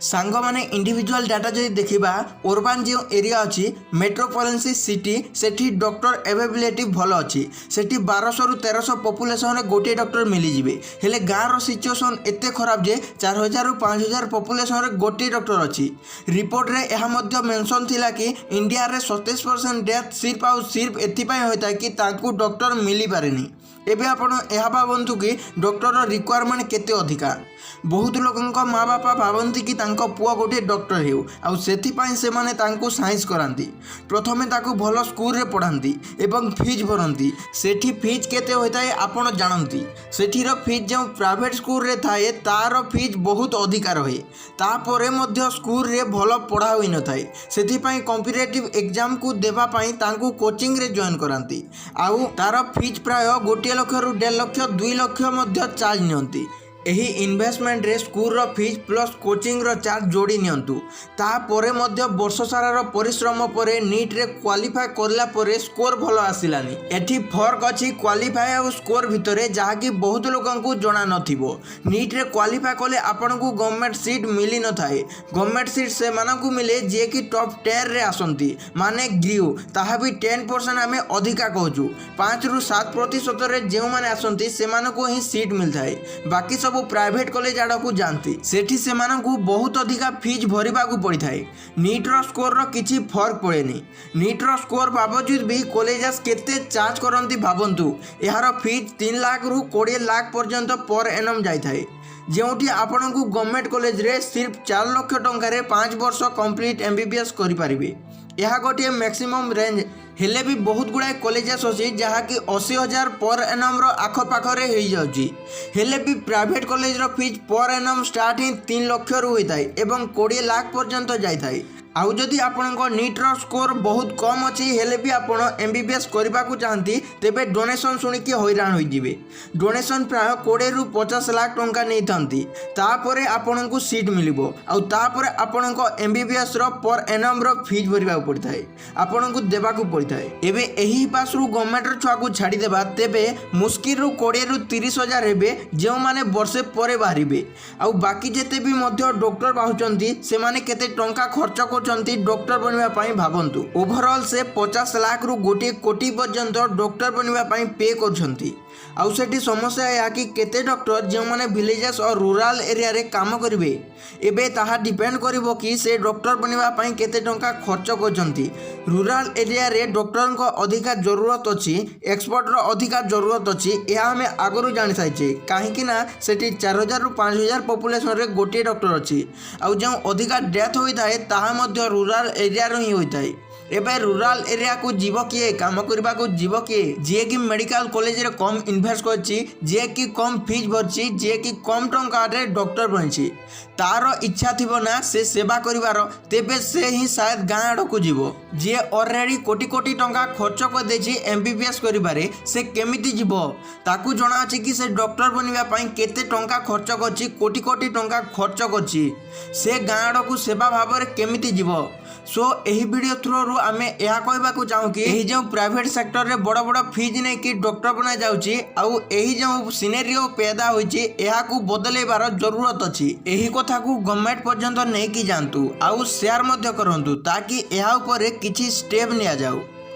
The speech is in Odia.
ସାଙ୍ଗମାନେ, ଇଣ୍ଡିଭିଜୁଆଲ ଡାଟା ଯଦି ଦେଖିବା, ଅର୍ବାନ୍ ଯେଉଁ ଏରିଆ ଅଛି, ମେଟ୍ରୋପଲିଟାନ୍ ସିଟି, ସେଠି ଡକ୍ଟର ଆଭେଲେବିଲିଟି ଭଲ ଅଛି। ସେଠି 1200ରୁ 1300 ପପୁଲେସନରେ ଗୋଟିଏ ଡକ୍ଟର ମିଳିଯିବେ। ହେଲେ ଗାଁର ସିଚୁଏସନ୍ ଏତେ ଖରାପ ଯେ 4000ରୁ 5000 ପପୁଲେସନରେ ଗୋଟିଏ ଡକ୍ଟର ଅଛି। ରିପୋର୍ଟରେ ଏହା ମଧ୍ୟ ମେନସନ୍ ଥିଲା କି ଇଣ୍ଡିଆରେ 27% ଡେଥ୍ ସିର୍ଫ ଆଉ ସିର୍ଫ ଏଥିପାଇଁ ହୋଇଥାଏ କି ତାଙ୍କୁ ଡକ୍ଟର ମିଳିପାରେନି। ଏବେ ଆପଣ ଏହା ଭାବନ୍ତୁ କି ଡକ୍ଟରର ରିକ୍ୱାରମେଣ୍ଟ କେତେ ଅଧିକା। ବହୁତ ଲୋକଙ୍କ ମା ବାପା ଭାବନ୍ତି କି ତାଙ୍କ ପୁଅ ଗୋଟିଏ ଡକ୍ଟର ହେଉ ଆଉ ସେଥିପାଇଁ ସେମାନେ ତାଙ୍କୁ ସାଇନ୍ସ କରାନ୍ତି। ପ୍ରଥମେ ତାକୁ ଭଲ ସ୍କୁଲରେ ପଢ଼ାନ୍ତି ଏବଂ ଫିଜ୍ ଭରନ୍ତି। ସେଠି ଫିଜ୍ କେତେ ହୋଇଥାଏ ଆପଣ ଜାଣନ୍ତି। ସେଠିର ଫିଜ୍ ଯେଉଁ ପ୍ରାଇଭେଟ୍ ସ୍କୁଲରେ ଥାଏ, ତାର ଫିଜ୍ ବହୁତ ଅଧିକା ରହେ। ତାପରେ ମଧ୍ୟ ସ୍କୁଲରେ ଭଲ ପଢ଼ା ହୋଇନଥାଏ। ସେଥିପାଇଁ କମ୍ପିଟେଟିଭ୍ ଏକ୍ଜାମକୁ ଦେବା ପାଇଁ ତାଙ୍କୁ କୋଚିଂରେ ଜଏନ୍ କରାନ୍ତି ଆଉ ତାର ଫିଜ୍ ପ୍ରାୟ 1 ଲକ୍ଷରୁ 1.5 ଲକ୍ଷ, 2 ଲକ୍ଷ ମଧ୍ୟ ଚାର୍ଜ ନିଅନ୍ତି। ଏହି ଇନଭେଷ୍ଟମେଣ୍ଟରେ ସ୍କୁଲର ଫିଜ୍ ପ୍ଲସ୍ କୋଚିଂର ଚାର୍ଜ ଯୋଡ଼ି ନିଅନ୍ତୁ। ତାପରେ ମଧ୍ୟ ବର୍ଷ ସାରାର ପରିଶ୍ରମ ପରେ ନିଟ୍ରେ କ୍ୱାଲିଫାଏ କଲା ପରେ ସ୍କୋର ଭଲ ଆସିଲାନି। ଏଠି ଫର୍କ ଅଛି କ୍ୱାଲିଫାଏ ଆଉ ସ୍କୋର ଭିତରେ, ଯାହାକି ବହୁତ ଲୋକଙ୍କୁ ଜଣା ନଥିବ। ନିଟ୍ରେ କ୍ୱାଲିଫାଏ କଲେ ଆପଣଙ୍କୁ ଗଭର୍ଣ୍ଣମେଣ୍ଟ ସିଟ୍ ମିଳିନଥାଏ। ଗଭର୍ଣ୍ଣମେଣ୍ଟ ସିଟ୍ ସେମାନଙ୍କୁ ମିଳେ ଯିଏକି ଟପ୍ 10ରେ ଆସନ୍ତି, ମାନେ ଗ୍ରିଉ। ତାହା ବି 10% ଆମେ ଅଧିକା କହୁଛୁ। 5ରୁ 7 ପ୍ରତିଶତରେ ଯେଉଁମାନେ ଆସନ୍ତି, ସେମାନଙ୍କୁ ହିଁ ସିଟ୍ ମିଳିଥାଏ। ବାକି ସବୁ ପ୍ରାଇଭେଟ୍ କଲେଜ ଆଡ଼କୁ ଯାଆନ୍ତି। ସେଠି ସେମାନଙ୍କୁ ବହୁତ ଅଧିକା ଫିଜ୍ ଭରିବାକୁ ପଡ଼ିଥାଏ। ନିଟ୍ର ସ୍କୋରର କିଛି ଫର୍କ ପଡ଼େନି। ନିଟ୍ର ସ୍କୋର ବାବଜୁଦ ବି କଲେଜେସ୍ କେତେ ଚାର୍ଜ କରନ୍ତି ଭାବନ୍ତୁ। ଏହାର ଫିଜ୍ 3 ଲାଖରୁ 20 ଲାଖ ପର୍ଯ୍ୟନ୍ତ ପର୍ ଏନମ୍ ଯାଇଥାଏ, ଯେଉଁଠି ଆପଣଙ୍କୁ ଗଭର୍ଣ୍ଣମେଣ୍ଟ କଲେଜରେ ସିର୍ଫ 4 ଲକ୍ଷ ଟଙ୍କାରେ 5 ବର୍ଷ କମ୍ପ୍ଲିଟ୍ ଏମବିବିଏସ୍ କରିପାରିବେ। ଏହା ଗୋଟିଏ ମ୍ୟାକ୍ସିମମ୍ ରେଞ୍ଜ। ହେଲେ ବି ବହୁତ ଗୁଡ଼ାଏ କଲେଜେସ୍ ଅଛି, ଯାହାକି 80,000 ପର୍ ଏନମ୍ର ଆଖପାଖରେ ହେଇଯାଉଛି। ହେଲେ ବି ପ୍ରାଇଭେଟ୍ କଲେଜର ଫିଜ୍ ପର୍ ଏନମ୍ ଷ୍ଟାର୍ଟ ହିଁ 3 ଲକ୍ଷରୁ ହୋଇଥାଏ ଏବଂ 20 ଲାଖ ପର୍ଯ୍ୟନ୍ତ ଯାଇଥାଏ। ଆଉ ଯଦି ଆପଣଙ୍କ ନିଟ୍ର ସ୍କୋର ବହୁତ କମ୍ ଅଛି, ହେଲେ ବି ଆପଣ ଏମବିବିଏସ୍ କରିବାକୁ ଚାହାନ୍ତି, ତେବେ ଡୋନେସନ୍ ଶୁଣିକି ହଇରାଣ ହୋଇଯିବେ। ଡୋନେସନ୍ ପ୍ରାୟ 20ରୁ 50 ଲାଖ ଟଙ୍କା ନେଇଥାନ୍ତି। ତାପରେ ଆପଣଙ୍କୁ ସିଟ୍ ମିଳିବ ଆଉ ତାପରେ ଆପଣଙ୍କ ଏମବିବିଏସ୍ର ପର୍ ଏନମ୍ର ଫିଜ୍ ଭରିବାକୁ ପଡ଼ିଥାଏ, ଆପଣଙ୍କୁ ଦେବାକୁ ପଡ଼ିଥାଏ। ଏବେ ଏହି ପାସରୁ ଗଭର୍ଣ୍ଣମେଣ୍ଟର ଛୁଆକୁ ଛାଡ଼ିଦେବା, ତେବେ ମୁସ୍କିଲରୁ 20ରୁ 30 ହଜାର ହେବେ, ଯେଉଁମାନେ ବର୍ଷେ ପରେ ବାହାରିବେ। ଆଉ ବାକି ଯେତେ ବି ମଧ୍ୟ ଡକ୍ଟର ବାହାରୁଛନ୍ତି, ସେମାନେ କେତେ ଟଙ୍କା ଖର୍ଚ୍ଚ କରୁଛନ୍ତି ଡକ୍ଟର ବନିବା ପାଇଁ ଭାବନ୍ତୁ। ଓଭରଅଲ୍ ସେ 50 ଲାଖରୁ 1 କୋଟି ପର୍ଯ୍ୟନ୍ତ ଡକ୍ଟର ବନିବା ପାଇଁ ପେ କରୁଛନ୍ତି। ଆଉ ସେଠି ସମସ୍ୟା ଏହା କି କେତେ ଡକ୍ଟର ଯେଉଁମାନେ ଭିଲେଜେସ୍ ଓ ରୁରାଲ ଏରିଆରେ କାମ କରିବେ? ଏବେ ତାହା ଡିପେଣ୍ଡ କରିବ କି ସେ ଡକ୍ଟର ବନିବା ପାଇଁ କେତେ ଟଙ୍କା ଖର୍ଚ୍ଚ କରୁଛନ୍ତି। ରୁରାଲ ଏରିଆରେ ଡକ୍ଟରଙ୍କ ଅଧିକା ଜରୁରତ ଅଛି, ଏକ୍ସପର୍ଟର ଅଧିକା ଜରୁରତ ଅଛି, ଏହା ଆମେ ଆଗରୁ ଜାଣିସାରିଛେ। କାହିଁକି ନା ସେଠି 4000ରୁ 5000 ପପୁଲେସନରେ ଗୋଟିଏ ଡକ୍ଟର ଅଛି। ଆଉ ଯେଉଁ ଅଧିକା ଡେଥ୍ ହୋଇଥାଏ, ତାହା ମଧ୍ୟ ରୁରାଲ ଏରିଆରୁ ହିଁ ହୋଇଥାଏ। ଏବେ ରୁରାଲ ଏରିଆକୁ ଯିବ କିଏ? କାମ କରିବାକୁ ଯିବ କିଏ? ଯିଏକି ମେଡ଼ିକାଲ କଲେଜରେ କମ୍ ଇନଭେଷ୍ଟ କରିଛି, ଯିଏକି କମ୍ ଫିଜ୍ ଭରିଛି, ଯିଏକି କମ୍ ଟଙ୍କାରେ ଡକ୍ଟର ବନିଛି, ତାର ଇଚ୍ଛା ଥିବ ନା ସେ ସେବା କରିବାର, ତେବେ ସେ ହିଁ ସାୟଦ ଗାଁ ଆଡ଼କୁ ଯିବ। ଯିଏ ଅଲରେଡ଼ି କୋଟି କୋଟି ଟଙ୍କା ଖର୍ଚ୍ଚ କରିଦେଇଛି ଏମବିବିଏସ୍ କରିବାରେ, ସେ କେମିତି ଯିବ? ତାକୁ ଜଣାଅଛି କି ସେ ଡକ୍ଟର ବନିବା ପାଇଁ କେତେ ଟଙ୍କା ଖର୍ଚ୍ଚ କରିଛି, କୋଟି କୋଟି ଟଙ୍କା ଖର୍ଚ୍ଚ କରିଛି। ସେ ଗାଁ ଆଡ଼କୁ ସେବା ଭାବରେ କେମିତି ଯିବ? ସୋ ଏହି ଭିଡ଼ିଓ ଥ୍ରୋରୁ ଆମେ ଏହା କହିବାକୁ ଚାହୁଁ କି ଏହି ଯେଉଁ ପ୍ରାଇଭେଟ୍ ସେକ୍ଟରରେ ବଡ଼ ବଡ଼ ଫିଜ୍ ନେଇକି ଡକ୍ଟର ବନାଯାଉଛି ଆଉ ଏହି ଯେଉଁ ସିନେରିଓ ପେଦା ହୋଇଛି, ଏହାକୁ ବଦଲେଇବାର ଜରୁରତ ଅଛି। ଏହି କଥାକୁ ଗଭର୍ଣ୍ଣମେଣ୍ଟ ପର୍ଯ୍ୟନ୍ତ ନେଇକି ଯାଆନ୍ତୁ ଆଉ ସେୟାର ମଧ୍ୟ କରନ୍ତୁ, ତାକି ଏହା ଉପରେ କିଛି ଷ୍ଟେପ୍ ନିଆଯାଉ।